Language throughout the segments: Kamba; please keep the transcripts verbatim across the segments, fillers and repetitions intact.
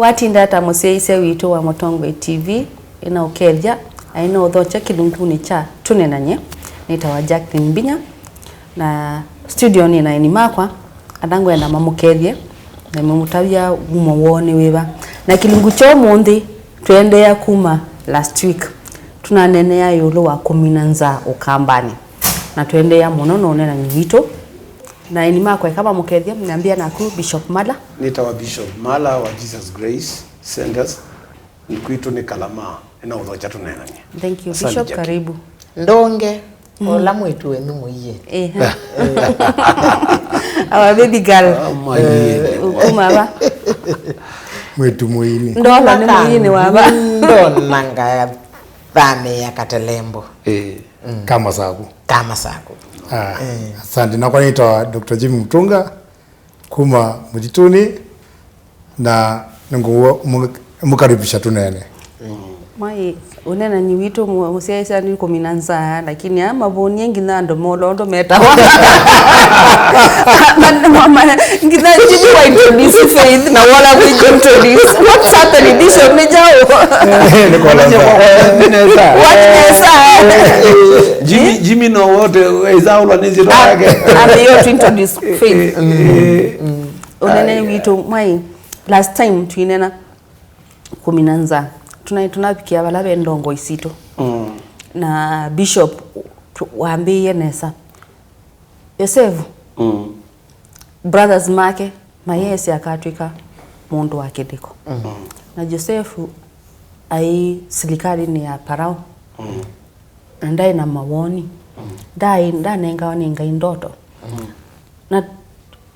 Watinda ta mũsyaĩĩsya witũ wa Mũtongoi T V, ĩna ũkethya, aĩ na ũthokya kĩlungunĩ kya Tũneenany'e. Nĩtawa Jacqueline Mbinya, na studio nĩ na aini makwa, ala ngwenda mamũkethye, na mamũtavya wumo woo nĩ wĩva. Na kĩlungu kya ũmũnthĩ, tũendeea kuma last week. Tũnaneenea ĩũlũ wa kũmina nzaa Ũkambanĩ. Na tũendeea mũno na ũneenany'o witũ. Na aini makwa eka mamũkethye, nambĩa naku Bishop Mala. Nĩtawa Bishop Mala wa Jesus Grace Centers. Kwitũ nĩ Kalama, ĩna ũthokya Tũneenany'e. Thank you, Asante, Bishop, Jackie. Karibu. Ndonge, ola mwĩtu wenyu mũiĩ. Ehe. Our baby girl. Ah, my dear. Kuma va? Mwĩtu mũini. Ndola nĩ mũini wa va? Ndonanga thamĩa Katelembo. Eh. Kama saku. Kama saku. Ah, asante. Nakwa nĩtawa Doctor Jimmy Mutunga, kuma Mũtitũnĩ, na nĩngũmũkaribisha tũneene. Mwai, ũneenany'o witũ mũ-, mũsyaĩĩsya nĩ kũmina nzaa, lakini aa mavũnie nginya andũ mola ũndũ metawa. Ma-, ma-, ma-, nginya Jimmy wa introduce Faith, na wola kwĩ introduce. What's happening? Bishop, nĩ kyaũ? Nĩ kũla nzaa. What nesa? Jimmy, Jimmy no wote, eza ulwa nĩ nzito yake. Ambe yo to introduce Faith. Ũneenany'o witũ, mwai, last time twinena kũmina nzaa. Tũna-, tũnavikia vala ve ndongoi sitũ. Mm. Na Bishop tu-, wambĩĩe nesa. Yosevu, mm, brothers make, mayeesĩ akatw'ĩka mũndũ wa kĩlĩko. Mm. Na Yosevu aĩ silikalĩnĩ ya Parao. Mm. Na ndaĩ na mawoni. Mm. Ndaĩ, ndanengawa nĩ Ngai ndoto. Mm. Na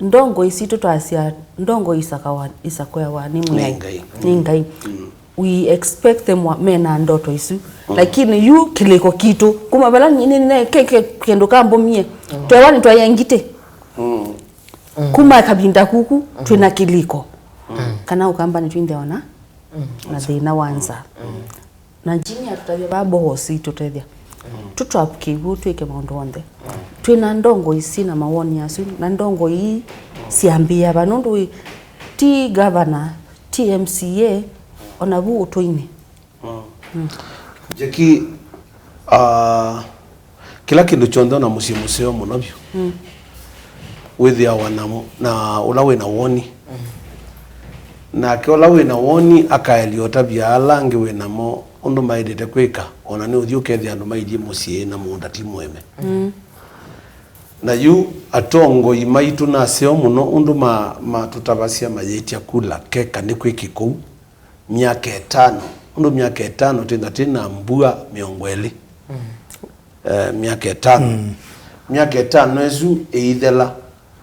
ndongoi sitũ twasya, ndongoi isakawa, isakweawa nĩ Mwĩai, nĩ Ngai. Mm. We expect them wa-, mena ndoto isu. Mm. Lakini yu kĩlĩko kitũ, kuma vala nĩ, nĩ, nĩ, ke, ke, kĩndũ kambũmie. Mm. Twewa nĩ twaĩa ngitĩ. Mm. Kuma kavinda kuku, mm, twĩna kĩlĩko. Mm. Kana Ũkambanĩ twĩ nthĩ ona, mm, na thĩna wa nza. Mm. Na Jimmy atũtavya vaa boho sitũtethya. Mm. Tũtwapũke ĩvu twĩke maũndũ onthe. Mm. Twĩ na ndongoi syĩ na mawoni asu, na ndongoi ii syambĩĩa va, nũndũ wĩ, ti gavana, ti M C A, ona vu ũtũinĩ. Mm. Mm. Jackie, ah, kĩla kĩndũ kyonthe, ona mũsyĩ mũseo mũno vyũ, mm, wĩthĩawa na, na ũla wĩ na woni. Mm. Nake ũla wĩ na woni akaelya ũtavya ala angĩ wĩ namo ũndũ maĩlĩte kwĩka, ona nĩ ũthiĩ ũkethĩa andũ mailyĩ mũsyĩ na mũũnda ti mũeme. Mm. Na yu atongoi maitũ naseo mũno ũndũ ma-, matũtavasya mayĩtya kula keka nĩ kwĩkĩ kũu. Myaka ĩtano, ũndũ myaka ĩtano twĩna, twĩna mbua mĩongo ĩlĩ. Mm. Eh, myaka ĩtano. Mm. Myaka ĩtano ĩsu ĩithela,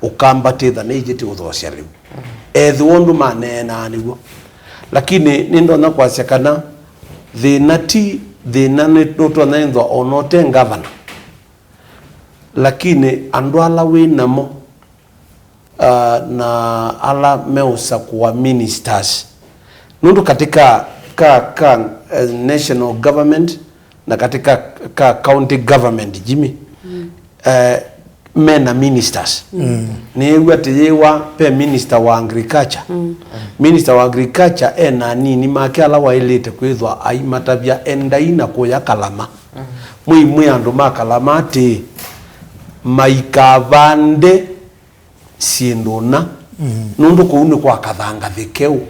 Ũkamba tĩtha nĩyĩtĩ ũthosya lĩu. Mm. Ethĩwa ũndũ maneenaa nĩw'o. Lakini nĩndonya kwasya kana thĩna ti, thĩna nĩ, nũtonya ĩthwa ona ũte ngavana. Lakini andũ ala wĩ namo, ah, na ala meũsakũa ministers. Nũndũ katĩ ka, ka, ka, eh, national government na katĩ ka, ka county government, Jimmy, mm, eh, mena ministers. Mm. Nĩĩw'a atĩ yĩwa ve minister wa agriculture. Mm. Minister wa agriculture ena anini make ala waĩlĩte kwĩthwa aimatavya endai na kũya Kalama. Mm. Mwĩimwĩa andũ ma Kalama atĩĩ, maikavande syĩndũ ũna, mm, nũndũ kũu nĩ kwa kathangathĩ keũ. Mm.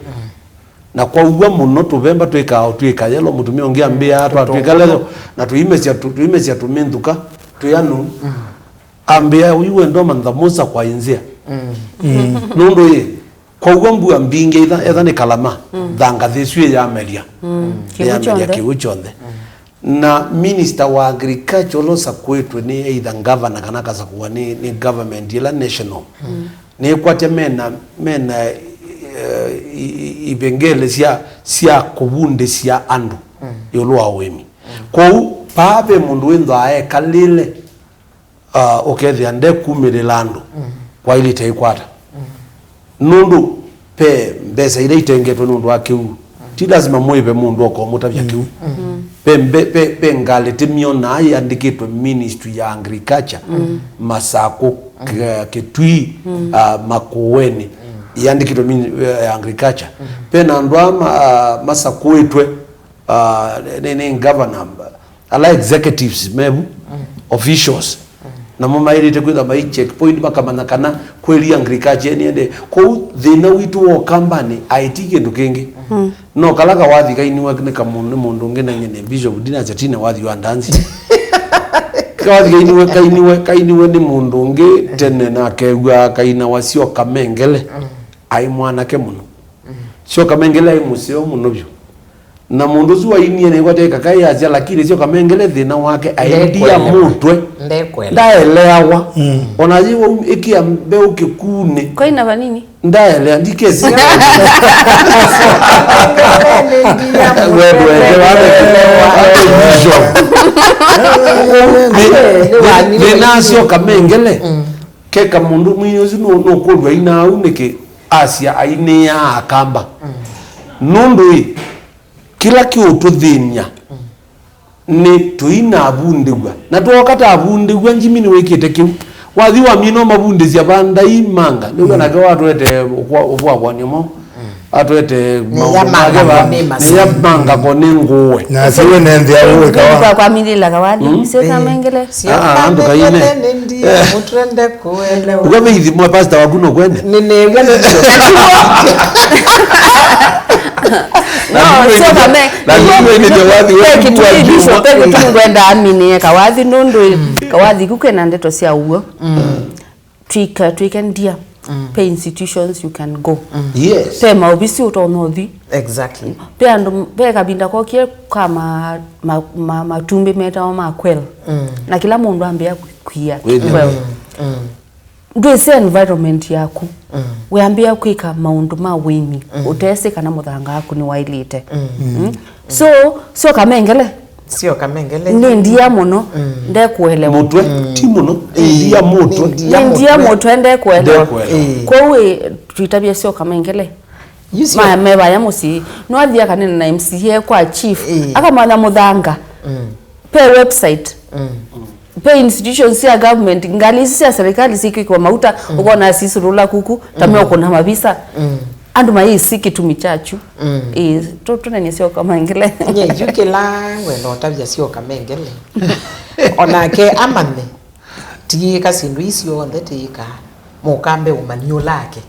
Na kwauwa mũno tũvemba twĩkaa ũtw'ĩka yelo, mũtumĩa ũngĩ ambĩa twatw'ĩka lelo, na tũimesya tũ-, tũimesya tũmĩnthũka twĩ anu. Mm. Ambĩa, "Ũyu wendo mantha mũsa kwa inzĩa." Mm. Mm. Nũndũ yĩ, kwauwa mbua mbingĩ itha, etha nĩ Kalama, mm, thangathĩ ĩsu ĩyamelya. Mm. Kĩw'ũ kyonthe. Kĩw'ũ kyonthe. Mm. Na minister wa agriculture ũla ũsakũĩtwe nĩ either governor kana akasakũwa nĩ, nĩ government ĩla national, mm, nĩkwatya mena, mena, eh, i-, i-, ivengele sya, sya kũvundĩsya andũ, mm, ĩũlũ wa ũĩmi. Mm. Kwoou, paa ve mũndũ wĩnthwaa ekalĩle, ah, ũkethĩa ndekumĩlĩla andũ, mm, kwaĩlĩte aikwata. Mm. Nũndũ ve mbesa ila itengetwe nũndũ wa kĩu, mm, ti lasima mwĩve mũndũ okomũtavya, mm, kĩu. Mm. Ve mbe-, ve, ve ngalĩ tĩmyonaa yĩandĩkĩtwe Ministry ya Agriculture, mm, Masakũ, mm, K-, Kĩtui, mm, ah, Makueni. Mm. yĩandĩkĩtwe min-, ya agriculture. Ve na andũ aa ma-, masakũĩtwe, ah, nĩ, nĩ governor, ala executives mevu, officials, namo maĩlĩte kwĩtha mai checkpoint, makamanya kana kweli agriculture nĩende. Kwoou thĩna witũ wa Ũkambanĩ aĩ ti kĩndũ kĩngĩ. No kala kawathi kainiwe nĩ kamũ-, nĩ mũndũ ũngĩ na nyene Bishop Dina Chatine wathi wa ndanzi. Kawathi kainiwe, kainiwe, kainiwe nĩ mũndũ ũngĩ tene na akew'a kaina wa Syoka Mengele. Aĩ mwanake mũno. Syoka Mengele aĩ mũseo mũno vyũ. Na mũndũ ũsu wainie nĩw'o ateka kaĩ asya, lakini Syoka Mengele thĩna wake aĩ ndia mũtwe. Ndekwela. Ndaeleawa. Ona yĩ wau ĩkĩa mbeũ kĩkunĩ. Kwaina vanini? Ndaelea, ndikesi. Wewe wende wale. Nĩ, nĩ, nĩ nasyoka mengele. Keka mũndũ mwĩĩ ũsu nũ-, nũkũlwa ina au nĩkĩ asya ainĩaa Akamba. Nũndũ ĩ, kĩla kĩũtũthĩny'a nĩ tũinavundĩw'a. Na twooka tavundĩw'a, Jimmy nĩwĩkĩte kĩu. Wathi wamina ũmavundĩsya va ndaimanga. Nĩw'o nake watwete ũkwa-, ũvwavw'anyo mo. Atwete maũndũ make va. Nĩyamanga ko nĩ ngũwe. Na siwe nende ya ũwe kawa. Kwa, kwa milila kawathi. Sio kamengele. Sio kamengele, nĩndie mũtwende kuelewa. Uga veithi mwa pastor waku no kwene. Nĩnĩw'a nĩndio. No, sio kame. Na ndio ndio wathi wetu. Peke tu ngwenda amini kawathi nũndũ kawathi kuke na ndeto sya uo. Twika, twike ndia. Pe institutions you can go. Yes. Pe maovisi ũtonya ũthi. Exactly. Pe andũ, pe kavinda kokie ka ma, ma, ma, matumbĩ metawa ma kwel. Na kila mũndũ ambĩa kwia kwel. Ndwĩsĩ environment yaku. Wĩambĩa kwĩka maũndũ ma wĩmi, ũtesĩ kana mũthanga waku nĩwaĩlĩte. So, sio kamengele. Sio kamengele. Nĩ ndia mũno, ndekuelewa. Mũtwe, ti mũno, nĩ ndia mũtwe. Nĩ ndia mũtwe, ndekuelewa. Ndekuelewa. Kwoou ĩ, twĩtavye sio kamengele. Ma, me vaya mũsyĩ. Nwathi akanena na M C A kwa chief. Akamwanya mũthanga. Pe website. Pe institutions sya government, ngali isu sya serikali sikwĩkĩwa mauta, ũkona sisulula kuku, ta meũkũna mavisa. Andũ mayĩsĩ kĩtumi kyaku. Ĩĩ, tũ-, tũnenie sio kamengele. Nye yu kĩla ngwenda ũtavya sio kamengele. Onake amanye, tiĩka syĩndũ ii syonthe tiĩka, mũkambe ũmanyĩũlake.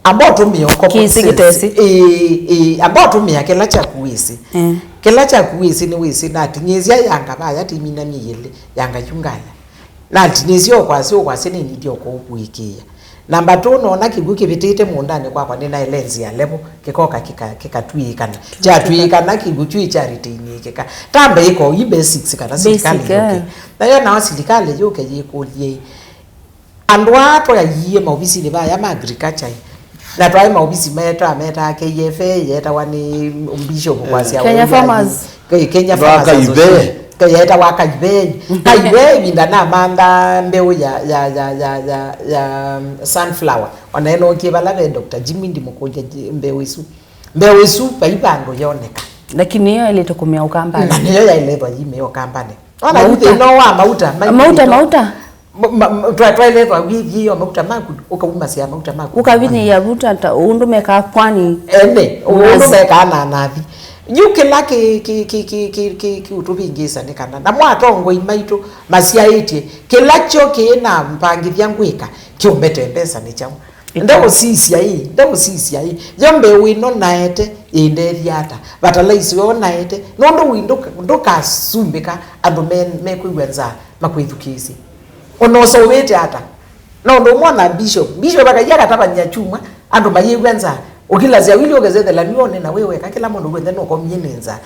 Amba ũtũmĩa o common sense. Kĩsĩ kĩtesĩ. Ĩĩ, ĩĩ, amba ũtũmĩa kĩla kyaku wĩsĩ. Kĩla kyaku wĩsĩ nĩwĩsĩ, natinĩsya yanga vaya timina myei ĩlĩ, yanga yu ngaya. Natinĩsya ũkwasya, ũkwasya nĩnindie ũkũũkuĩkĩĩa. Namba two, noona kĩw'ũ kĩvĩtĩte mũũndanĩ kwakwa, nĩnaĩle nzĩa levo, kĩkoka kĩka-, kĩkatw'ĩĩkana. Kyatw'ĩĩkana kĩw'ũ kyu ĩkyaritainĩkĩka. Tambe ĩko, i basics kana silikalĩ yũke. Nayo nao silikalĩ yũke yĩkũlye, andũ aa twaiie maovisinĩ vaya ma agriculture, na twaĩ maovisi metaa, metaa K F A, yetawa nĩ Bishop kwasya Kenya Farmers. Ke-, Kenya Farmers Association. Kaivee. Ke-, yetawa Kaivee. Kaivee, ĩvinda namantha mbeũ ya, ya, ya, ya, ya, ya, um, sunflower. Ona ĩnokie vala ve Doctor Jimmy ndimũkũlya ji-, mbeũ isu. Mbeũ isu, vai vandũ yoneka. Lakini ĩyo ĩlĩte kũmea Ũkambanĩ. Na nĩyo yaĩlethwa yimea Ũkambanĩ. Ona yu thĩna wa mauta, mauta, mauta. Ma-, ma-, ma-, twa-, twaelethwa wĩthĩe o mauta maku, ũkaumasya mauta maku. Ũkavinyĩĩa vu ta, ta ũndũ mekaa pwani. Ene, ũndũ mekaa na nathi. Yu kĩla kĩ, kĩ, kĩ ũtũvĩngĩĩsa nĩ kana, namo atongoi maitũ masyaĩtye, kĩla kyo kĩĩ na mpangĩthya ngwĩka, kĩũmbete mbesa nĩ kyaũ? Ndeũsisya ĩ, ndeũsisya ĩ, yo mbeũ ĩno naete ĩndethya ata? Vatalaiso yo naete, nũndũ wĩ ndũka-, ndũkasumbĩka andũ me-, mekwĩw'a nzaa makwĩthukĩĩsye. Ona ũseũvĩte ata? Na ũndũ ũmwe na Bishop. Bishop akaia akatavany'a kyumwa, andũ mayĩw'a nzaa. Ũkilasya wili ũkesethela nĩwone na wĩ weka, kĩla mũndũ w'onthe nũkomie nĩ nzaa.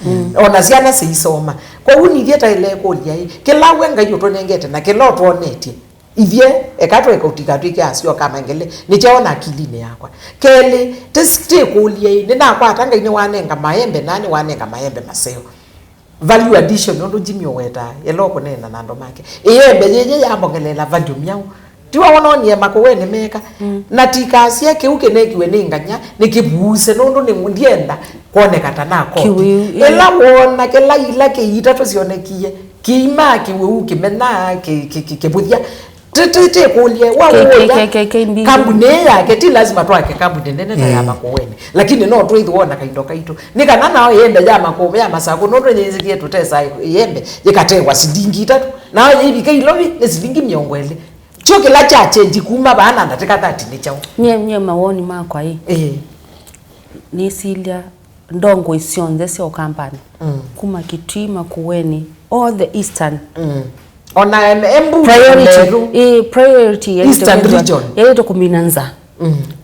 Ona syana siisoma. Kwoou nithyĩ taĩle kũlya ĩ, kĩla we Ngai ũtũnengete na kĩla ũtwonetye, ithyĩ, eka tũeka ũtikatw'ĩke asyoka mangele, nĩkyaona akilinĩ yakwa. Kelĩ, tĩ-, tĩkũlye ĩ, nĩnakwata Ngai nĩwanenga maembe, na nĩwanenga maembe maseo. Value addition, ũndũ Jimmy ũwetaa, ĩla ũkũneena na andũ make. Ĩembe yĩyĩ yambongeleela value myaũ? Tiwa wonoonie makũwenĩ meka. Na tikasye kĩu kĩnekiwe nĩ nganya, nĩkĩvuuse, nũndũ nĩ, ndienda kwoneka ta nakopi. Kĩwĩu, ĩĩ. Ĩla woona kĩla ila kĩita tũsyonekie, kĩimaa kĩwĩu, kĩmenaa, kĩ-, kĩ-, kĩ-, kĩvũthya, Tĩ- tĩ- tĩkũlye wa K- K- ũũya K- K- K B. Kambuni ĩĩ yake ti lazima twake kambuni nene ta ya Makueni, lakini no twĩthĩwe na kaindo kaitũ, nĩ kana nao ĩende ya Makueni, ya Masakũ, nũndũ nĩyĩsĩkie tũtesa ĩende yĩkatewa silingi itatũ, nao yĩivika Ilovi nĩ silingi mĩongo ĩlĩ. Kyo kĩla kya change kuma vaa na ndatĩka thirty nĩ kyaũ? Nyie, nyie mawoni makwa ĩ, ĩĩ, nĩsilya ndongoi syonthe sya Ũkambanĩ, kuma Kitui, Makueni, all the eastern. Ona em- Embu, priority, Meru, ĩ, priority yaĩlĩte Eastern kwĩthĩwa region. Yaĩlĩte kũmina nza.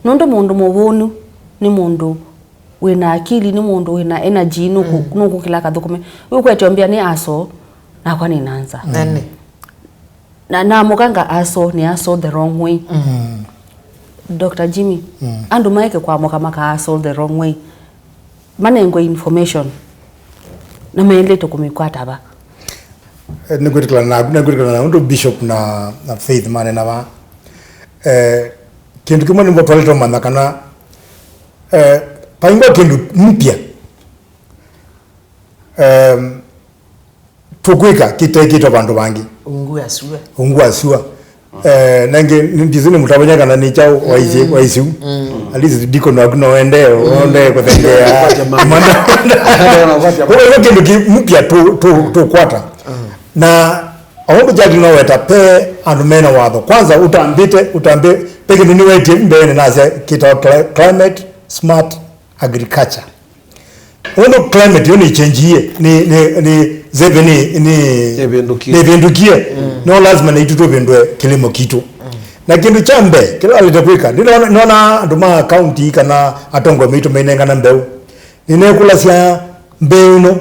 Nũndũ mũndũ mũvũnu nĩ mũndũ wĩna akili, nĩ mũndũ wĩna energy, nũkũ- nũkũkĩla kathũkũme. Ũkwete ũmbĩa nĩ aso, nakwa nĩna nza. Nene. Na, na mũkanga aso, nĩ aso the wrong way. Doctor Jimmy, andũ maeke kwamũka maka aso the wrong way, manengwe information, na maendete kũmĩkwata va? Eh, nĩkwĩtĩkĩlana naku, nĩkwĩtĩkĩlana na ũndũ Bishop na, na Faith manena va. Eh, kĩndũ kĩmwe nĩvo twalĩte ũmanya kana, eh, vaingwa kĩndũ mpya. Em, tũkwĩka kĩtekĩtwe vandũ vangĩ. Ungu wa sua. Ungu wa sua. Eh, nangĩ, ndĩsĩ nĩ mũtavany'a kana nĩ kyaũ waisi- waisiu. At least deacon waku no ende, ende kũthengeea. Ũkwatya mambo. Ũkwatya mambo. Ũguo kĩndũ kĩ mpya tũ- tũ- tũkwata. Na aũndũ Jackie no weta pe andũ mena watho. Kwanza ũtambĩte, ũtambĩ-, pe kĩndũ nĩwetie mbeenĩ nasya kĩtawa cli- climate smart agriculture. Ũndũ climate yo nĩ change-ie, nĩ, nĩ, nĩ, nzeve nĩ, nĩ, nĩvĩndũkie. Nĩvĩndũkie. No lazima naitũ tũvĩndũe kĩlĩmo kitũ. Na kĩndũ kya mbee kĩla walĩte kwĩka, nĩnona, nĩnona andũ ma county kana atongoi maitũ mainengana mbeũ. Nĩnekũlasya mbeũ ĩno,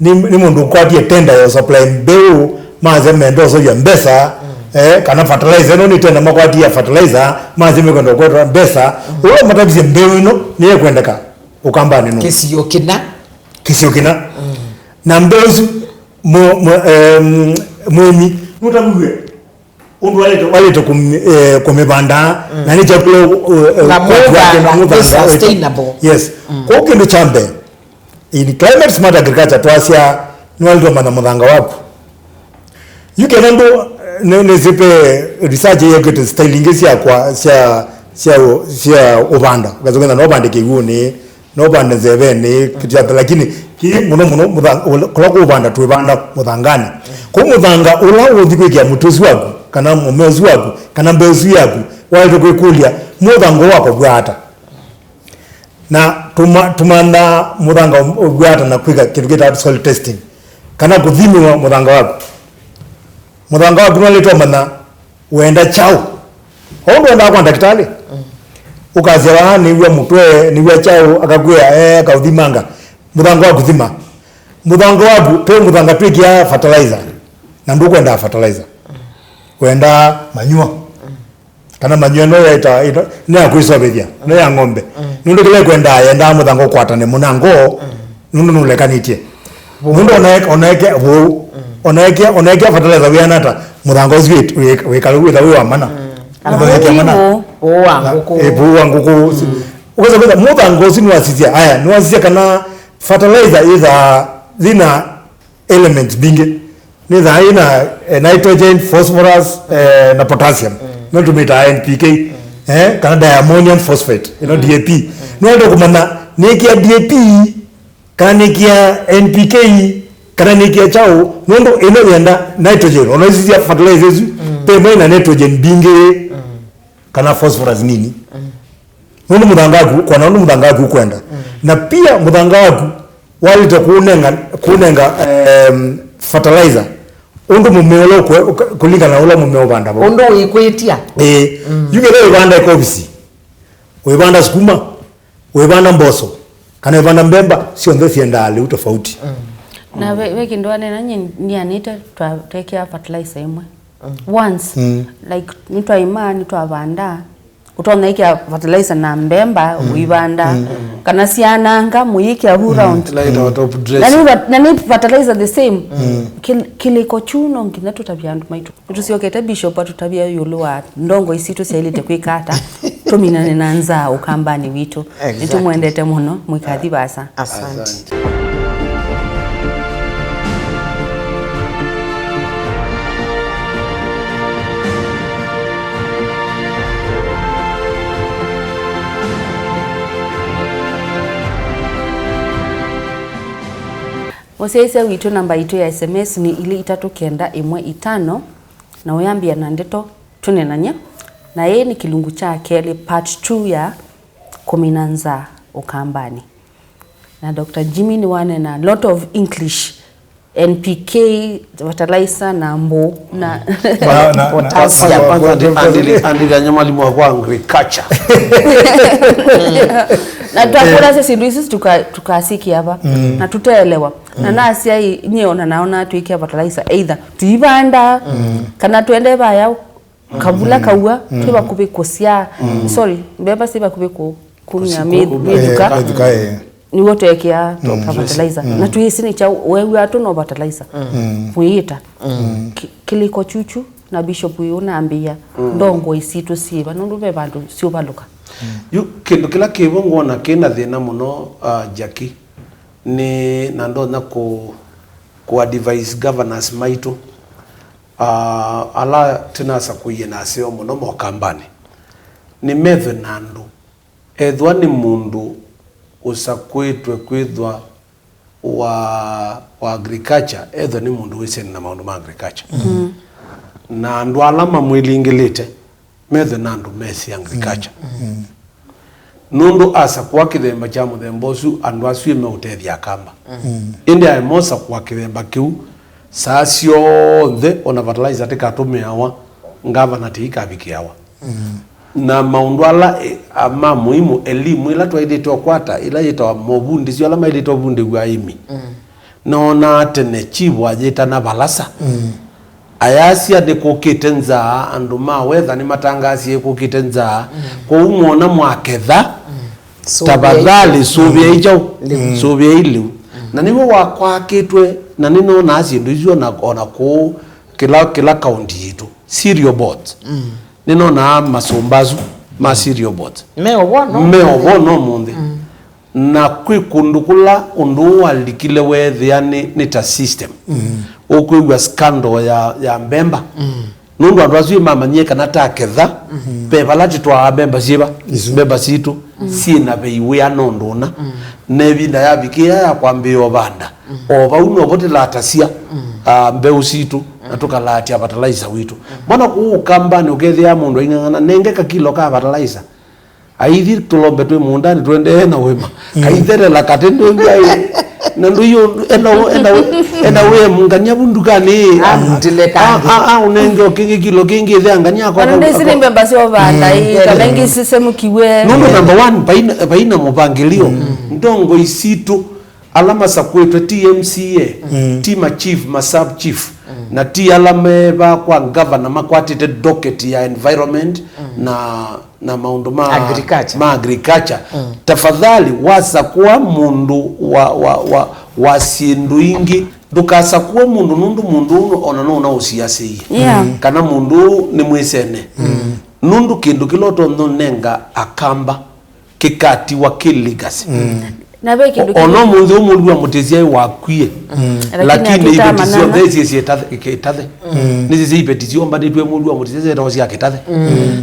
nĩ, nĩ mũndũ ũkwatie tender ya supply mbeũ, masya menda ũsovya mbesa, eh, kana fertilizer, ĩno nĩ tender makwatie ya fertilizer, masya mekwenda kwetwa mbesa, ũla matavisye mbeũ ĩno nĩyekwendeka. Ũkambanĩ nũũ? Kĩsio kĩna. Kĩsio kĩna. Na mbeũ isu mũ- mũ- em, mũĩmi nũtaviw'e ũndũ walĩte, walĩte kũmi- eh, kũmĩvanda, na nĩ kyakũla, eh, eh, na ũkwati wake na mũthanga, nĩ mũthanga, sustainable. Yes. Kwoou kĩndũ kya mbee, in climate smart agriculture twasya nĩwalĩte ũmanya mũthanga waku. Yu kenda ndũ, nĩ- nĩsĩ ve research yekĩte style ingĩ sya kwa- sya- sya ũ- sya ũvanda. Ũkasũkĩtha no ũvande kĩw'ũnĩ, no ũvande nzevenĩ, kĩtiatha, lakini kĩ mũno mũno mũtha- ũla- kũla kũũvanda twĩvanda mũthanganĩ. Kũu mũthanga ũla ũthi kwĩkĩa mũtĩ ũsu waku, kana mũmea ũsu waku, kana mbeũ ĩsu yaku, waĩtwe kwĩkũlya, mũthanga ũũ wakwa wĩvw'a ata? Na tũma- tũmanthaa mũthanga wĩvw'a ata na kwĩka kĩndũ kĩtawa soil testing, kana kũthimĩwa mũthanga waku. Mũthanga waku nĩwaĩlĩte ũmanya wenda kyaũ. O ũndũ wendaa kwa ndakĩtalĩ, ũkasya, "Vaa nĩw'a mũtwe, nĩw'a kyaũ," akakwĩa, "Ee, akaũthimanga." Mũthanga waku thima. Mũthanga waku, twĩ mũthanga twĩkĩaa fertilizer, na ndũkwendaa fertilizer. Wendaa manure. Kana manure ĩno yaĩta, ĩno, nĩ ya kwĩsovethya, nĩ ya ng'ombe. Nũndũ kĩla ĩkwendaa, yendaa mũthanga ũkwatane mũnango, nũndũ nũlekanĩtye. Nũndũ onaeke- onaeke vũu, onaeke- onaekea fertilizer wĩana ata, mũthanga ũsu wĩ- wĩ- wĩkala wĩtha wĩ wa mana. Kana mũthanga wĩ wa mana. Vũu wa ngũkũ. Eh, vũu wa ngũkũ. Ũkasa kwĩtha mũthanga ũsu nĩwasisya, aya, nĩwasisya kana fertilizer ĩthaa yĩna elements mbingĩ. Nĩthaa yĩna, eh, nitrogen, phosphorus, eh, na potassium. No tũmĩtaa N P K, eh, kana diammonium phosphate, ĩno D A P. Nĩwenda kũmanya nĩkĩa D A P, kana nĩkĩa N P K, kana nĩkĩa kyaũ, nũndũ ĩno yenda nitrogen, ona ici sya fertilizer isu, pe ĩmwe ĩna nitrogen mbingĩ, kana phosphorus nini. Nũndũ mũthanga waku, kwana ũndũ mũthanga waku ũkwenda. Na pia mũthanga waku walĩte kũũnenga, kũũnenga, em, fertilizer. Ũndũ mũmea ũla ũkwe- ũka- kũlingana na ũla mũmea ũvanda vau. Ũndũ wĩkwĩtya. Ĩĩ. Yu kĩla wĩvanda ĩkovisi, wĩvanda sukuma, wĩvanda mboso, kana wĩvanda mbemba, syonthe syendaa lĩu tofauti. Na ve, ve kĩndũ wanena, nyie ndianĩte twa- twekĩa fertilizer ĩmwe. Once, like, nĩtwaima, nĩtwavanda, ũtonya ĩkĩa fertilizer na mbemba, ũivanda, kana syananga, mũyĩkĩa who round. Ĩla ĩtawa top dressing. Na nĩ va- na nĩ fertilizer the same. Kĩl- kĩlĩko kyu no nginya tũtavye andũ maitũ. Nĩtũsyokete Bishop atũtavya ĩũlũ wa ndongoi sitũ syaĩlĩte kwĩka ata, tũminane na nzaa Ũkambanĩ witũ. Exactly. Nĩtũmwendete mũno, mũikathi vaasa. Asante. Asante. Mũsyaĩĩsya witũ, namba yitũ ya S M S nĩ ilĩ itatũ kenda ĩmwe itano, na ũyambĩa na ndeto tũneenany'e. Na ĩĩ nĩ kĩlungu kya kelĩ, part two ya kũmina nzaa Ũkambanĩ. Na Doctor Jimmy nĩwaneena a lot of English, N P K, fertilizer, na mbũũ, na Na- na- na- potassium. Kwanza ndi- andili- andili anyamalimu wa kwa agriculture. Na twakũlasya syĩndũ isu tuka- tukasikia va, na tũteelewa. Na nasya ĩ, nyie ona naona twĩkĩa fertilizer either tuivanda, kana twende vaya kavula kaua, twĩ vakuvĩ kũsya. Sorry, mbemba syĩ vakuvĩ kũ- kumya mĩthuka. Mĩthuka, eh. Nĩw'o twekĩa fertilizer. Na twĩsĩ nĩ kyaũ, weew'a tũ no fertilizer. Mwĩĩta. Ki- kĩlĩko kyukyu na Bishop ũyũ nambĩĩa, ndongoi sitũ syĩva, nũndũ ve vandũ syũvalũka. Yu kĩndũ kĩla kĩvo ngwona kĩna thĩna mũno, uh, Jackie, nĩ na ndonya kũ- kũ advise governors maitũ, uh, ala tũnasakũie na aseo mũno mokambanĩ, nĩ methwe na andũ. Ethĩwa nĩ mũndũ ũsakũĩtwe kwĩthwa wa, wa agriculture, ethĩwa nĩ mũndũ wĩsene na maũndũ ma agriculture. Na andũ ala mamwĩlingĩlĩte, methwe na andũ mesĩ agriculture. Nũndũ asakũa kĩthemba kya mũthemba ũsu, andũ asu meũtethya Akamba. Ĩndĩ aĩ mosakũa kĩthemba kĩu, saa syonthe, ona fertilizer tĩkatũmĩawa, ngavana tĩikavikĩawa. Na maũndũ ala, e, a, ma mũimũ, elimu ĩla twaĩlĩte ũkwata, ĩla yĩtawa movundĩsyo ala maĩlĩte ũvundĩw'a aĩmi. Noonaa tene chief ayĩtana valasa. Ayasya nĩkũkĩte nzaa, andũ ma weather nĩmatangaasie kũkĩte nzaa. Kwoou mwona mwaketha, tafadhali sũvĩai kyaũ? Sũvĩai lĩu. Na nĩw'o wakwakĩtwe, na nĩnonaa syĩndũ isu ona, ona kũũ kĩla, kĩla kaunti yitũ. Cereal boards. Nĩnonaa masũmba asu ma cereal boards. Me o vo no me o vo no mũnthĩ. Na kwĩ kũndũ kũla ũndũ ũũ walikile weethĩa nĩ, nĩ ta system. Ũkwĩw'a scandal ya, ya mbemba. Nũndũ andũ asu mamanyie kana taketha, ve vala tĩtwaa mbemba syĩva, isu mbemba sitũ syĩ na vei wĩa nũndũ ũna. Na ĩvinda yavikĩĩa ya kwambĩĩa ũvanda, o vau novo tĩlatasya, ah, mbeũ sitũ, na tũkalaatya fertilizer witũ. Mbona kũu Ũkambanĩ ũkethĩa mũndũ aing'ang'ana, nenge kakilo ka fertilizer. Aithi tũlombe twĩ mũũndanĩ tũendee na ũĩma. Kaithelela katĩ ndũngĩ ai. Na ndũiũ enda ũ- enda ũ- enda wĩe mũngania vu ndukanĩ. Amutile kangi. A- a- a- ũnenge o kĩngĩ kilo kĩngĩ ĩthea ngania kwa. Ona ndĩsi nĩ mbemba sya ũvanda ĩ, kana ingĩ sisemũkiwe. Nũndũ number one, vaina, vaina mũvangĩlio. Ndongo isitũ ala masakũĩtwe ti M C A, ti ma chief, ma sub chief, na ti ala me va kwa governor makwatĩte docket ya environment na, na maũndũ ma agriculture. Ma agriculture. Tafadhali, wasakũa mũndũ wa, wa, wa, wa syĩndũ ingĩ, ndũkasakũe mũndũ nũndũ mũndũ ũũ ona no ũnaũsiasĩie. Yeah. Kana mũndũ ũũ nĩ mwĩsene. Nũndũ kĩndũ kĩla ũtonya ũnenga Akamba kĩkatiwa kĩ legacy. Na ve kĩndũ. O- ona kĩngĩ ũmũnthĩ ũmũlua mũtĩsya wakwie. Lakini lakini iveti atitamanana. Syonthe isyĩ syĩ tathe- kĩ- tathe. Nĩsisya iveti syombanĩtw'e mũlua mũtĩsya syetawa sya kĩtathe.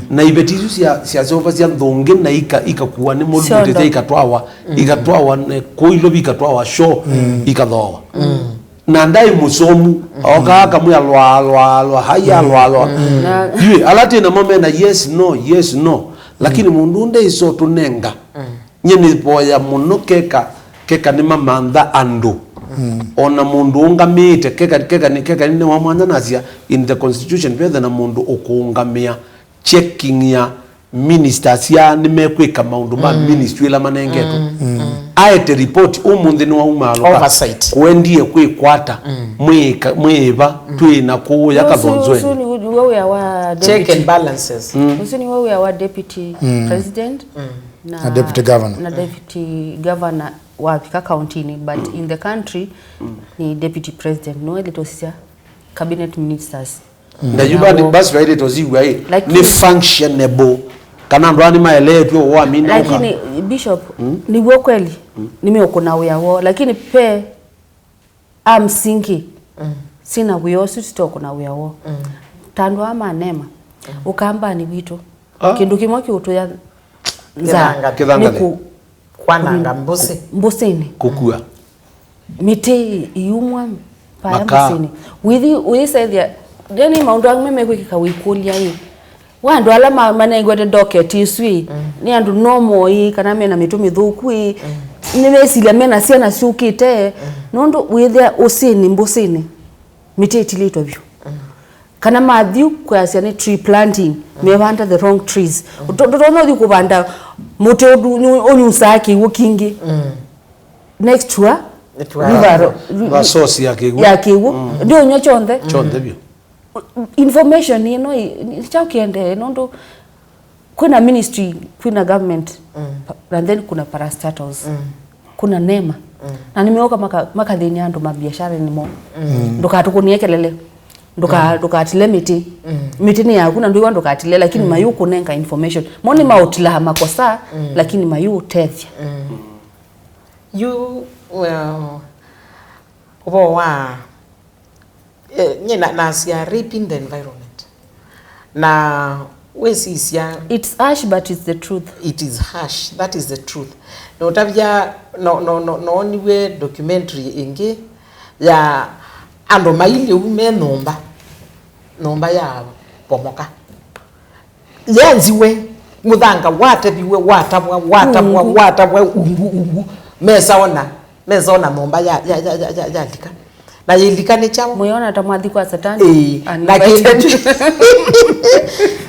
Na iveti isu sya- syaseũvasya nthũngĩ na ika- ikakuwa nĩ mũlua. Syondo. Mũtĩsya ikatwawa, ikatwawa ne- kũu ilovi ikatwawa shore, ikathooa. Na ndaĩ mũsomu, okaa kamwĩa lwa, lwa, lwa, haya, lwa, lwa. Na yue, ala twĩ namo mena yes, no, yes, no. Lakini mũndũ ũndĩ iso tũnenga. Nye nĩvoya mũno keka, keka nĩmamantha andũ. Ona mũndũ ũngamĩĩte, keka, keka, nĩ- keka nĩ wa mwanya nasya, in the constitution, vethe na mũndũ ũkũũngamĩa checking ya ministers ya nĩmekwĩka maũndũ ma ministry ĩla manengetwe. Aete report, ũmũnthĩ nĩwauma aloka. Oversight. Kũendie kwĩkwata, mwĩka- mwĩĩva, twĩ na kũũya. Ũsu- Kathonzweni. Ũsu nĩ- nĩw'o wĩa wa check and balances. Ũsu nĩw'o wĩa wa deputy president na, na deputy governor. Na deputy governor wavika kauntinĩ, but in the country nĩ deputy president nĩwe ĩlĩtosisya cabinet ministers. Na yu basi, basi twaĩlĩte ũsiw'a ĩ, lakini nĩ functionable. Kana andũ aa nĩmaeleetw'e ũwamina ũka. Lakini Bishop, nĩw'o kweli, nĩmeũkũna wĩa woo, lakini pe a msingi sina wĩa ũsu sitokũna wĩa woo. Ta andũ aa ma nema, Ũkambanĩ witũ. Kĩndũ kĩmwe kĩũtũya nza nĩ kũ- kwananga mbũsĩ. Mbũsĩnĩ. Kũkua. Mĩtĩ ĩumwa vaya Makaa. Mũsyĩnĩ. Wĩthi, wĩsethya, yani maũndũ angĩ memekwĩkĩka wĩkũlya ĩ. Wa andũ ala ma-, manengwete docket ĩsu ĩ, nĩ andũ normal ĩ, kana mena mĩtwe mĩthũku ĩ, nĩmesilya mena syana syũkĩte, nũndũ wĩthĩa ũsĩnĩ, mbũsĩnĩ, mĩtĩ ĩtilĩtwe vyũ. Kana mathiu kwasya nĩ tree planting, mevanda the wrong trees. Ndũ-, ndũtonya ũthi kũvanda mũtĩ ũdu-, nyu-, ũnyusaa kĩw'ũ kingĩ. Next to a Nĩtwa- river ro-, ri-, Vasosi ya kĩw'ũ. Ya kĩw'ũ. Ndĩũnywa kyonthe. Kyonthe vyũ. Information ĩno ĩ-, nĩ kyaũ kĩendee, nũndũ kwĩna ministry, kwĩna government, pa-, and then kuna parastatals, kuna nema. Na nĩmeũka maka-, makathĩnia andũ mabiacara nĩmo. Ndũkatũkũnie kelele. Ndũka-, ndũkatile mĩtĩ. Mĩtĩ nĩ yaku na ndwĩwa ndũkatile, lakini mayũkũnenga information. Mo nĩ maũtilaa makosa, lakini mayũũtethya. Yu, well, ũvoo wa, eh, nye na, nasya raping the environment. Na wĩsisya It's harsh, but it's the truth. It is harsh, that is the truth. Notavya, no, no, no, nooniw'e documentary ĩngĩ ya andũ mailye u me nyũmba, nyũmba ya pomoka. Yenziwe, mũthanga wateviwe, watavwa, watavwa, watavwa, ungu, ungu. Mesaona, mesaona nyũmba ya, ya, ya, ya, ya, yalika. Na yĩlika nĩ kyaũ? Mũyona ta mwathi kwa Satani? Ĩĩ, na kĩndũ kyu,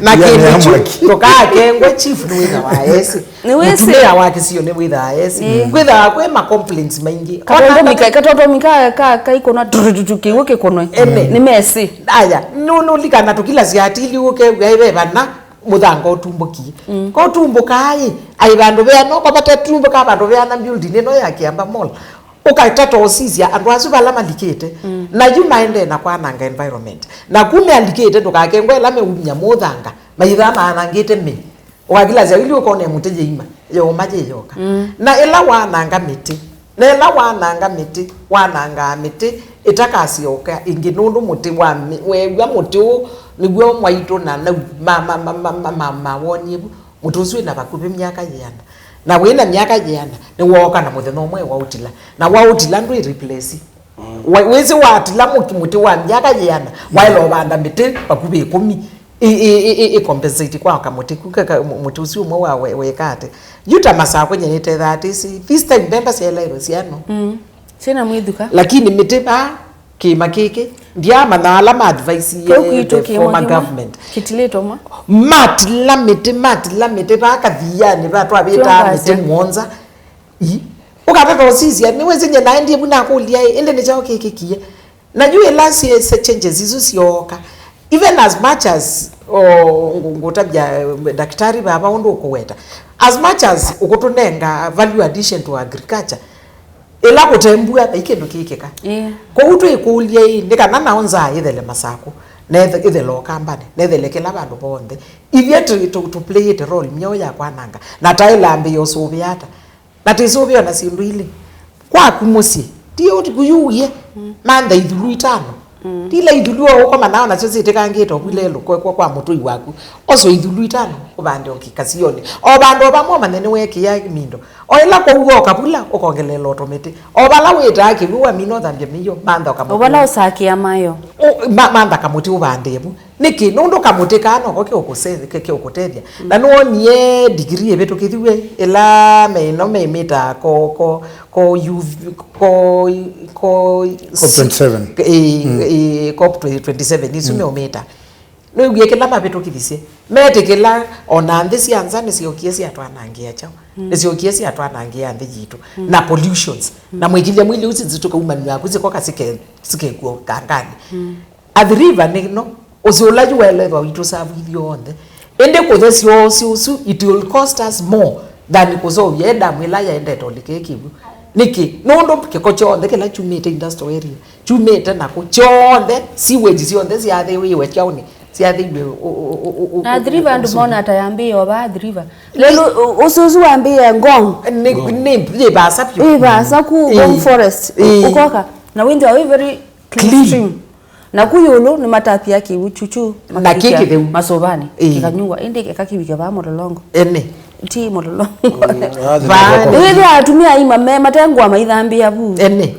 na kĩndũ kyu, ndũkakengwe chief nĩwĩthawa esi. Nĩwĩsĩ. Mũtumĩa wa kĩsio nĩwĩthaa esi. Ĩĩ. Kwĩthaa kwĩ ma complaints maingĩ. Ona katotomi ka, katotomi ka, ka, kaikũnwa tutututu kĩw'ũ kĩkũnwe. Ene. Nĩ mesi. Aya, nũ-, nũlikana tũkilasya atili ũkew'a ĩve vana mũthanga ũtumbũkie. Kotumbũkaa ĩ, ai vandũ veana, ũkavata tumbũkaa vandũ veana building ĩno ya Kĩamba Mall. Ũkatata ũsisya andũ asu vala malikĩte. Na yu maendee na kwananga environment. Na ku mealikĩte ndũkakengwe ĩla meumya mũthanga, maithaa maanangĩte mĩĩ. Ũkakilasya ili ũkone mũtĩ yĩima, yoma yĩ yoka. Na ĩla wananga mĩtĩ, na ĩla wananga mĩtĩ, wanangaa mĩtĩ ĩtakasyoka ĩngĩ, nũndũ mũtĩ wa mĩ-, weew'a mũtĩ ũũ nĩw'o mwaitũ na nau ma, ma, mawonie vu. Mũtĩ ũsu wĩna vakuvĩ myaka yĩana. Na wĩna myaka yĩana, nĩwooka na mũthenya ũmwe waũtila. Na waũtila ndwĩ replace. Wa-, wĩsĩ watila mũki-, mũtĩ wa myaka yĩana, waĩla ũvanda mĩtĩ vakuvĩ ĩkũmi. Ĩ, ĩ, ĩ, ĩ, ĩ compensate kwa kamũtĩ ku, ka, ka, mũ-, mũtĩ ũsu ũmwe wa we-, weka ate. Yu ta Masakũ nye nĩtethaa atĩsĩ, this time mbemba syaĩlaĩwe syano. Mm. Syĩna mwĩthuka. Lakini mĩtĩ vaa, kĩĩma kĩkĩ, ndiamanya ala ma advise ye the former government. Kĩtilĩtwe mwa. Matila mĩtĩ, matila mĩtĩ vaa kathianĩ, vaa twavĩtaa mĩtĩ mũonza. Ii. Ũkatata ũsisya, nĩwĩsĩ nye naendie vu nakũlya ĩ, ĩndĩ nĩ kyaũ kĩkĩkie? Na yu ĩla syĩ changes isu syooka, even as much as, o, ngũ-, ngũtavya, eh, daktari vava ũndũ ũkũweta, as much as ũkũtũnenga value addition to agriculture, ĩla kũte mbua, vai kĩndũ kĩkĩka. Yeah. Kwoou twĩkũlya ĩ, nĩ kana nao nzaa ĩthele Masakũ, na ĩthe-, ĩthele Ũkambanĩ, na ĩthele kĩla vandũ vonthe. Ithyĩ tũ, tũ, tũ play ĩte role myeũ ya kwananga, na taĩlambĩĩa ũsũvĩa ata? Na tĩsũvĩo na syĩndũ ilĩ. Kwaku mũsyĩ, ti ũtiku yuwie, mantha ithulu itano. Tila ithulu o ũkoma nao nasyo syĩtĩkangĩte o vu lelũ kwa, kwa, kwa mũtũi waku. Oso ithulu itano, ũvande o kĩkasionĩ. O vandũ o vamwe ũmanye nĩweekĩa mindo. O ĩla kwaua o kavula, ũkongelela o tũmĩtĩ. O vala wĩtaa kĩw'ũ wamina ũthambya mĩio, mantha o kamũtĩ. O vala ũsakĩa mayo. Ũ-, ma-, mantha kamũtĩ ũvande vu. Nĩkĩ? Nũndũ kamũtĩ kaa noko keũkũse-, ke-, keũkũtethya. Na nĩwonie degree ĩvĩtũkĩthiw'e ĩla me ĩno meĩmĩtaa ko, ko, ko youth, ko, ko COP twenty-seven. Ĩĩ, ĩĩ, COP twenty-seven, isu meũmĩta. Nĩwĩwie kĩla mavĩtũkĩthisye. Metĩkĩla ona nthĩ sya nza nĩsyokie syatwanangĩa kyaũ. Nĩsyokie syatwanangĩa nthĩ yitũ. Na pollutions. Na mwĩkilya mwili ũsi tũkaumanw'a aku sikoka sike-, sikekua kanganĩ. Athi River nĩ no, ũsĩ ũla yu waĩle ethwa witũ savu ithyonthe. Ĩndĩ kũthe syoo syũsu, it will cost us more than kũseũvya ĩ damu ĩla yaendete ũlika ĩ kĩw'ũ. Nĩkĩ? Nũndũ kĩko kyonthe kĩla kyumĩte industrial area, kyumĩte nakũ, kyonthe, sewage syonthe syathĩĩwe kyaũnĩ, syathĩiwe ũ-, ũ-, ũ-, ũ-, ũ-, Na Athi River andũ ũsũnĩ. Mona ta yambĩĩe o vaa Athi River. Lelũ, ũ-, ũsĩ ũsu wambĩĩe Ngong. Nĩ, nĩ, yĩ vaasa vyũ. Ĩ vaasa ku Ngong Forest. Ĩ. Ũkoka. Na wĩnthĩwa wĩ very clean stream. Na ku ĩũlũ nĩmatapia kĩw'ũ kyukyu, na kĩ kĩtheu masũvanĩ, ĩĩ, kĩkanyuwa, ĩndĩ eka kĩvike vaa mũlolongo. Ene. Ti mũlolongo. Mm, athi. Vaa. Nĩwĩthĩa atumĩa aima me matengũa maithambĩa vu. Ene.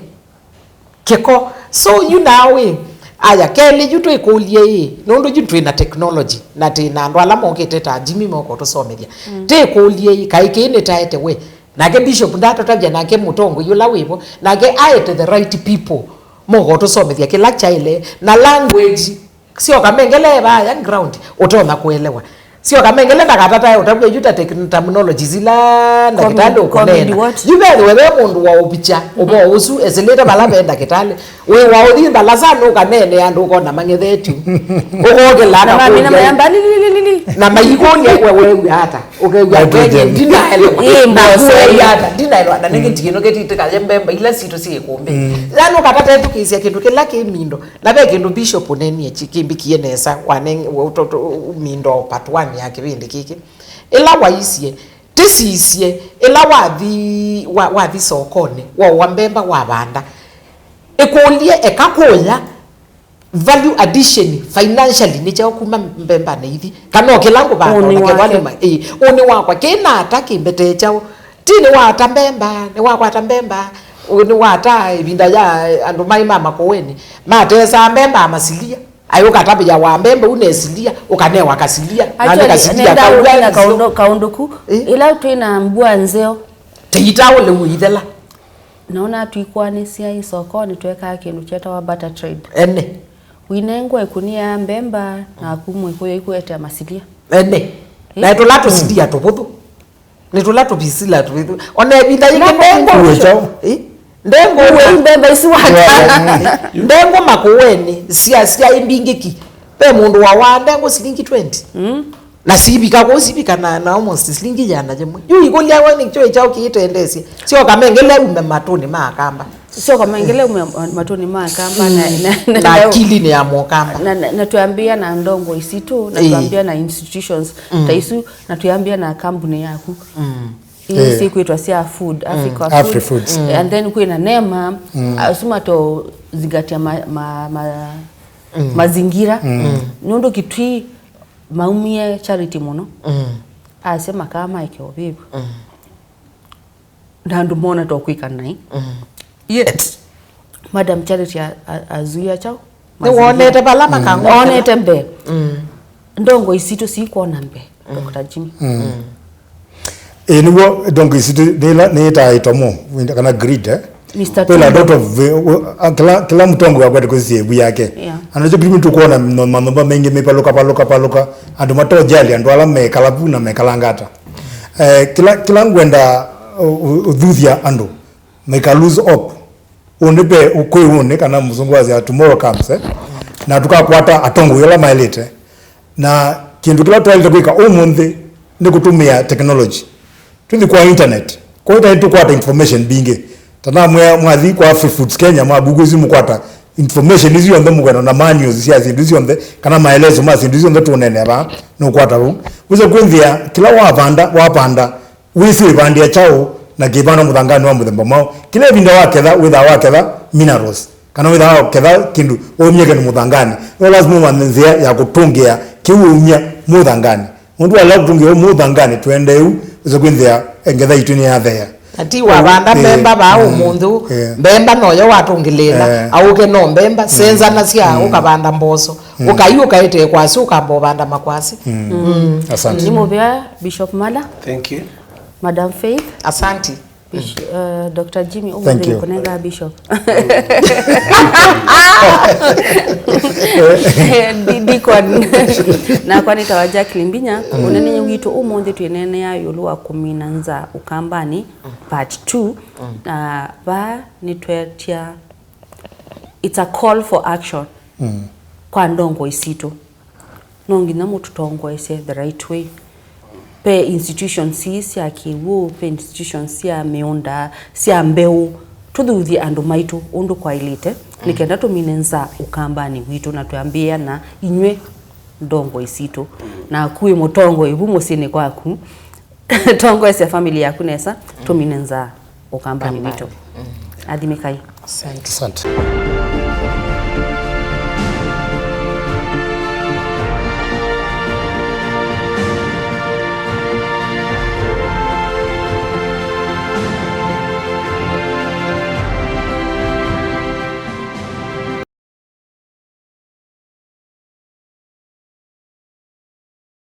Kĩko. So, yu nawe, aya, kelĩ yu twĩkũlye ĩ, nũndũ yu twĩ na technology, na twĩ na andũ ala mokĩte ta Jimmy moka ũtũsomethya. Mm. Twĩkũlye ĩ, kaĩ kĩĩ nĩtaete we? Nake Bishop ndatũtavya, nake mũtongoi ũla wĩvo, nake aete the right people moka ũtũsomethya kĩla kyaĩle, na language. Sio Kamengele vaya ground, ũtonya kũelewa. Sio Kamengele ndakatatae ũtavw'a yu ta tech-, terminologies ila ndakĩtalĩ ũkũneena. Yu vethĩwe ve mũndũ wa ũvicha ũvoo ũsu esĩlĩte vala ve ndakĩtalĩ. Wĩ wa ũthi ndalasa nũkaneenea andũ ũkona mang'ethetw'e. Ũkokĩla na mamina mayamba lilililili. Na maikũlya we wew'a ata? Ũkew'a venye ndinaelewa. Ĩ, na mbosa ũkew'a ata? Ndinaelewa. Na nĩngĩ tikĩno kĩtitĩkaye mbemba ila sitũ syĩ kũmbĩ. Yaani ũkatata ethukĩĩsya kĩndũ kĩla kĩ mindo. Na ve kĩndũ Bishop ũneenie kĩ-, kĩmbĩkie nesa, waneng-, wa-, to-, to-, mindo part one ya kĩvĩndĩ kĩkĩ. Ĩla waisye, tĩsisye, ĩla wathi, wa-, wathi sokonĩ, waũa mbemba wavanda. Ĩkũlye, eka kũya, value addition financially nĩ kyaũ kuma mbembanĩ ithi? Kana o kĩla ngũvanda, ũnĩ ona kĩla wake. Nĩ ma-, ĩ, ũnĩ wakwa, kĩna ata kĩmbetee kyaũ? Ti nĩwata mbemba, nĩwakwata mbemba, ũ-, nĩwata ĩvinda ya andũ maĩ ma Makueni, matesaa mbemba amasilia. Ayũka atavĩya wa mbemba u nesilia, ũkanewa kasilia, na nĩ actually, kasilia nenda kaũndũ ũnena nzeo. Kaũndũ, kaũndũ ku, ĩ? Ĩla twĩ na mbua nzeo. Tĩita ũlĩu ithela. Naona twĩkwanĩsya isokonĩ twekaa kĩndũ kyetawa barter trade. Ene. Winengwa ĩkunia ya mbemba, naku mwĩkũyũ ikuetea masilia. Ene. Ĩ? Na tũla tũsilia tũvũthũ. Nĩ tũla tũvisila twĩthũ. Ona ĩvinda yĩngĩ ndengũ. Uwe chao. Ĩ? Ndengũ. Uwe mbemba isi wata. Ndengũ Makueni sya, sya imbingĩki. Ve mũndũ wa waa ndengũ silingi twenty. Mm. Na sivika kũ, sivika na, na almost silingi yĩana yĩmwe. Yu ikũlya we nĩ kyo kyaũ kĩitendeesye? Sio Kamengele ume matũnĩ ma Akamba. Sio Kamengele ume matũnĩ ma Akamba na, na, na, na akilinĩ ya Mũkamba. Na, na, na twambia na ndongo isitũ, na ĩĩ, twambia na institutions ta isu, na twambia na kambuni yaku. Mm. Ii, eh, sikwĩtwa sya food, mm, Africa Food. Afri Foods. Mm. And then kwĩna nema, mm, asu matozingatia ma, ma, ma, mm, mazingira. Mm. Nũndũ Kitui maumie charity mũno. Mm. Asya makaa maeke ũvĩvũ. Mm. Na andũ mona to kwĩka naĩ. Mm. Yet, Madam Charity a, a, azuia chao. Nĩwonete vala makang'okela? Onete mbee. Mm. Ndongo isitũ sikwona mbee, mm, Doctor Jimmy. Mm. Ĩĩ, nĩw'o ndongo isitũ nĩla, nĩĩtaa itomo, kana greed, eh? Mister Kwĩna Tumbo. Lot of, eh, uh, kĩla, kĩla mũtongoi wakwete kũsisya ĩvu yake. Yeah. Anakyo kĩtumi tũkwona no-, manyũmba maingĩ mĩvalũka, valũka, valũka. Andũ matojali andũ ala mekala vu na mekalanga ata. Eh, kĩla, kĩla ngwenda, uh, uh, ũthuthya andũ, maika lose hope. Ũnĩ ve ũkũĩ ũnĩ, kana mũsũngũ wasya tomorrow comes, eh? Na tũkakwata atongoi ala maĩlĩte. Na kĩndũ kĩla twaĩlĩte kwĩka ũmũnthĩ nĩ kũtũmĩa technology. Tũthi kwa internet. Kwa internet tũkwata information mbingĩ. Tanamwĩa mwathi kwa Afri Foods Kenya, mwa Google isu mũkwata information isu yonthe mũkwenda na manuals sya syĩndũ isu syonthe, kana maelezo ma syĩndũ isu syonthe tũneenea vaa, nũkwata vau. Wĩsa kwĩnthĩa kĩla wavanda, wavanda, wĩsĩ wĩvandĩa kyaũ na kĩvanda mũthanganĩ wa mũthemba mwaũ. Kĩla ĩvinda waketha, wĩthaa waketha minerals, kana wĩthaa waketha kĩndũ waumya kĩndũ mũthanganĩ. No lasima ũmanye nzĩa ya kũtũngĩa kĩu waumya mũthanganĩ. Mũndũ ala kũtũngĩa ũmũ mũthanganĩ, tũendee ũu, wĩsa kwĩnthĩa ngetha itũ nĩyathea. Na ti wavanda, eh, mbemba vaa, mm, ũmũnthĩ ũũ, eh, mbemba noyo watũngĩlĩĩla, eh, aũke no mbemba, mm, senzanasya, mm, ũkavanda mboso, mm, ũkai ũkaetee kwasya ũkamba ũvanda makwasĩ. Mm. Mm. Asante. Nĩ mũvea, Bishop Mala. Thank you. Madam Faith. Asante. Bish-, uh, Doctor Jimmy, thank you. Ũmũnthĩ nĩkũnenga Bishop. Di-, Deacon. Nakwa nĩtawa Jacqueline Mbinya. Mm. Ũnene witũ ũmũnthĩ twĩneenea ĩũlũ wa kũmina nzaa Ũkambanĩ, part two. Mm. Na vaa nĩtwetya, it's a call for action, mm, kwa ndongoi sitũ. No nginya mũtũtongoesye the right way. Ve institutions ii sya kĩw'ũ, ve institutions sya mĩũnda, sya mbeũ. Tũthuthye andũ maitũ ũndũ kwaĩlĩte, mm, nĩ kenda tũmine nzaa Ũkambanĩ witũ, na twambĩĩa na inyw'ĩ ndongoi sitũ. Naku wĩ mũtongoi vu mũsyĩnĩ kwaku, tongoesya family yaku nesa, mm, tũmine nzaa Ũkambanĩ witũ. Mm. Athimĩkai. Asante. Asante.